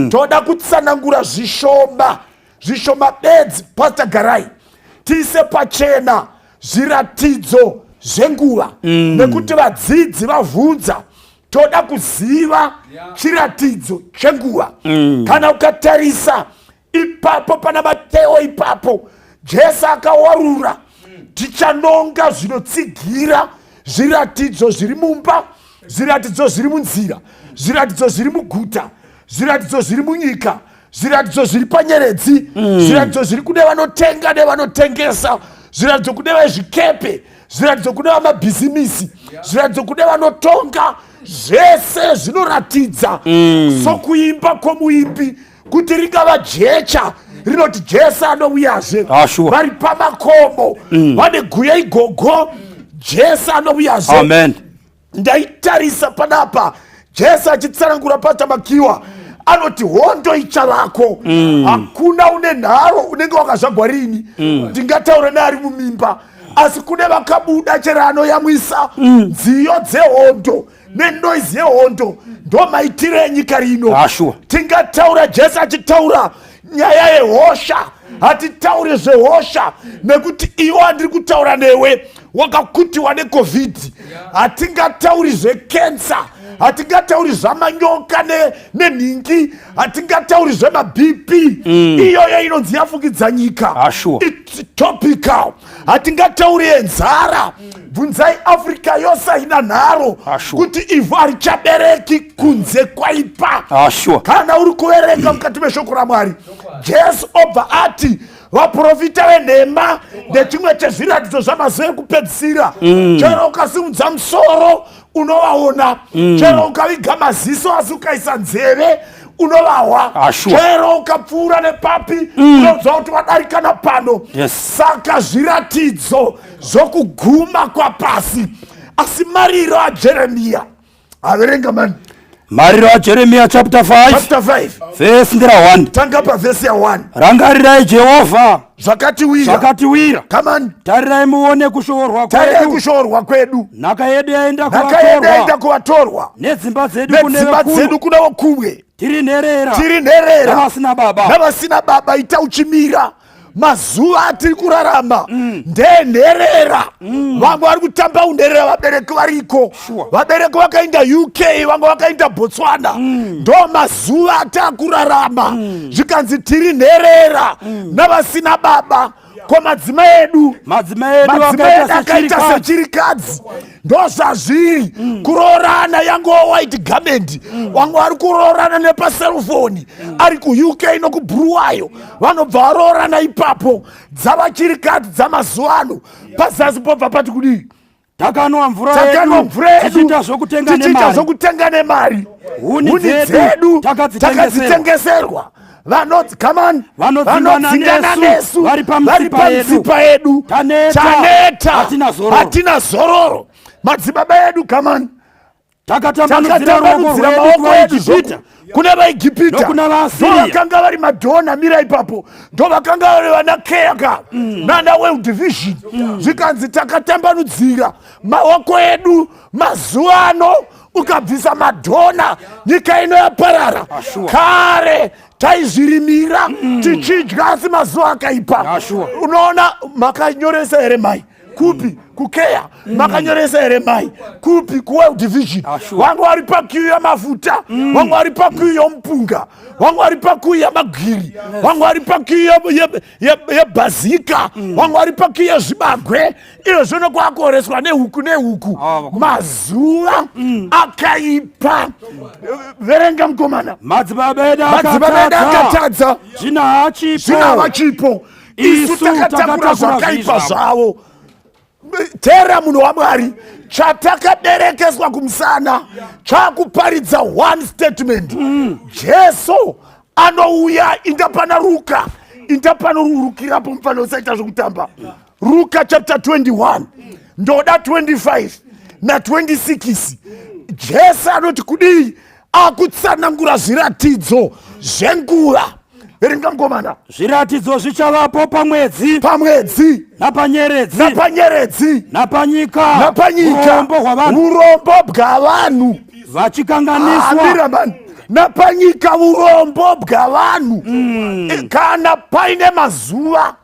Toda kutsanangura zvishoma zvishoma bedzi, Pastor Garai, tiise pachena zviratidzo zvenguva, nekuti vadzidzi vavhunza, toda kuziva chiratidzo chenguva. Kana ukatarisa ipapo pana Mateo ipapo, Jesu akawarura, tichanonga zvinotsigira zviratidzo zviri mumba, zviratidzo zviri munzira, zviratidzo zviri muguta, zviratidzo zviri munyika, zviratidzo zviri panyeredzi, zviratidzo zviri kune vanotenga nevanotengesa, zviratidzo kune vezvikepe, zviratidzo kune vamabhizimisi, zviratidzo kune vanotonga. Zvese zvinoratidza sokuimba kwomuimbi kuti ringava jecha rinoti Jesu anouyazve. Vari pamakomo vane guya igogo, Jesu anouyazve. Amen. Ndaitarisa panapa Jesu achitsanangura, patamakiwa anoti hondo ichavako. Hakuna une nharo unenge wakazvagwa rini. Ndingataura neari mumimba, asi kune vakabuda chero anoyamwisa nziyo dzehondo nenoise yehondo, ndo maitiro enyika rino. Tingataura Jesu achitaura nyaya yehosha, hatitauri zvehosha nekuti iwo andiri kutaura newe wakakutiwa neCOVID. Hatingatauri zvekensa, hatingatauri zvamanyoka nenhingi, hatingatauri zvemaBP, iyoyo inonzi yafukidza nyika. It's topical. Hatingatauri yenzara, bvunzai Africa yose haina nharo kuti ivhu harichabereki, kunze kwaipa. Kana uri kuverenga mukati meshoko raMwari, Jesu obva ati vaprofita venhema ndechimwe chezviratidzo zvamazuva ekupedzisira. Chero ukasimudza musoro unovaona, chero ukaviga maziso asi ukaisa nzeve unovahwa, chero ukapfuura nepapi unonzwa kuti vadarika napano. Saka zviratidzo zvokuguma kwapasi. Asi mariro aJeremiya, averenga mani. Mariro aJeremiya chapter 5. Chapter 5. Vhesi ndera 1. Tanga pavhesi ya1. Rangarirai Jehovha zvakatiwira. Zvakatiwira. Come on. Tarirai muone kushoorwa Tarirai kwedu. Kushoorwa kwedu. Nhaka yedu yaenda Nhaka yedu yaenda kuvatorwa, kuvatorwa, nedzimba dzedu kune nedzimba vekuru. Dzedu kuna vokumwe. Tiri nherera Tiri nherera navasina baba. Navasina baba. Ita uchimira, mazuva atiri kurarama ndenherera. Vamwe vari kutamba unherera, vabereki variko, vabereki vakaenda UK, vamwe vakaenda Botswana. Ndo mazuva ataakurarama. Zvikanzi tiri nherera navasina baba. Ko madzimai edu? Madzimai edu Madzimai edu akaita akaita sechirikadzi. Sechirikadzi. Ndo zvazviri kuroorana yangova white garment. Vamwe vari kuroorana nepaselfoni, ari kuUK nokuBhuruwayo, vanobva varoorana ipapo. Dzava chirikadzi dzamazuva ano. Pazasi pobva pati kudii? Takanwa mvura Takanwa yedu mvura yedu tichiita zvokutenga tichiita nemari. Zvokutenga nemari. Huni Huni dzedu dzedu takadzitengeserwa. Takadzitengeserwa. Vanoti, come on, Vanodzingana vanodzingana nesu nesu vari pamitsipa yedu. Pamitsipa yedu. Taneta, Taneta, hatina zororo. Hatina zororo. Madzibaba edu, come on. Takatambanudzira ruoko Takatambanudzira rwedu maoko edu kuvaIjipita kune vaEgipita nokuna vaAsiria. Ndo vakanga vari madonor. Mira ipapo. Ndo vakanga vari vana CARE nana World Vision. Zvikanzi takatambanudzira maoko edu. Mazuva ano ukabvisa madonor, nyika ino yaparara. Kare taizvirimira tichidya, asi mazuva akaipa. Unoona, makanyoresa here mai kupi kuCARE? Makanyoresa here mai kupi kuWorld Vision? Vamwe vari paqueue yamafuta, vamwe vari paqueue yomupunga, vamwe vari paqueue yamagwiri, vamwe vari paqueue yebhazika, vamwe vari paqueue yezvibagwe. Iyo zvino kwakuoreswa nehuku nehuku. Ah, vakomana. Mazuva akaipa. Verenga, mukomana. Madzibaba edu Madzibaba edu akatadza, akatadza, zvino haachipo. Zvino havachipo, isu Isu takatakura takatakura zvakaipa zvivi zvavo. Tera, munhu waMwari, chatakaberekeswa kumusana chakuparidza one statement: Jesu anouya. Inda pana Ruka, inda panorurukirapo, mufanira usaita zvekutamba. Ruka chapter 21, ndoda 25 na26. Jesu anoti kudii akutsanangura zviratidzo zvenguva? Verenga, mukomana. Zviratidzo zvichavapo pamwedzi, Pamwedzi, napanyeredzi, napanyeredzi, napanyika, napanyika, urombo hwavanhu urombo bwavanhu vachikanganiswa Amira mani. Napanyika urombo bwavanhu mm. Kana paine mazuva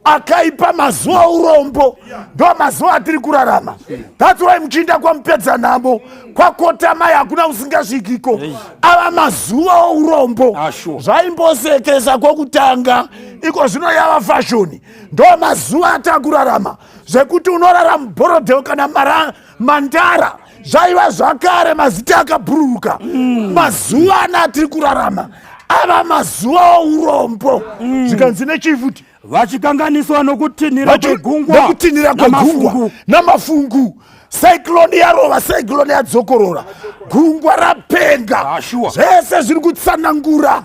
akaipa, mazuva urombo ndo mazuva atiri kurarama. That's why muchiinda kwamupedza nhamo, kwakotamai, hakuna usingasvikiko. Ava mazuva ourombo. Ah, sure. Zvaimbosekesa kwokutanga, iko zvino yava fashion. Ndo mazuva atakurarama, zvekuti unorara muBorrowdale kana mara Mandara zvaiva zvakare mazita akabhururuka. Mazuva ana atiri kurarama ava mazuva ourombo. Zvikanzi nechifuti? Vachikanganiswa nokutinhira kwegungwa. Nekutinhira kwegungwa namafungu. Cyclone yarova, cyclone yadzokorora, gungwa rapenga. Ah, sure. Zvese zviri kutsanangura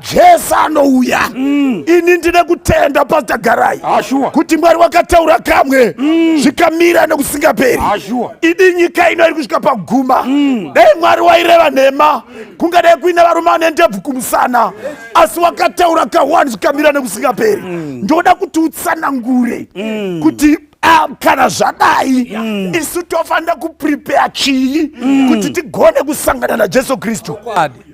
Jesu anouya. Ini ndine kutenda, Pastor Garai, Ah, sure. kuti Mwari wakataura kamwe, zvikamira nekusingaperi. Ah, sure. Idi nyika ino iri kusvika paguma. Dai Mwari waireva nhema, kungadai kuine varume vane ndebvu kumusana, asi wakataura ka1, zvikamira nekusingaperi. Ndoda kuti utsanangure kuti kana zvadai, isu tofanira kuprepare chii kuti tigone kusangana naJesu Kristu? Chokwadi.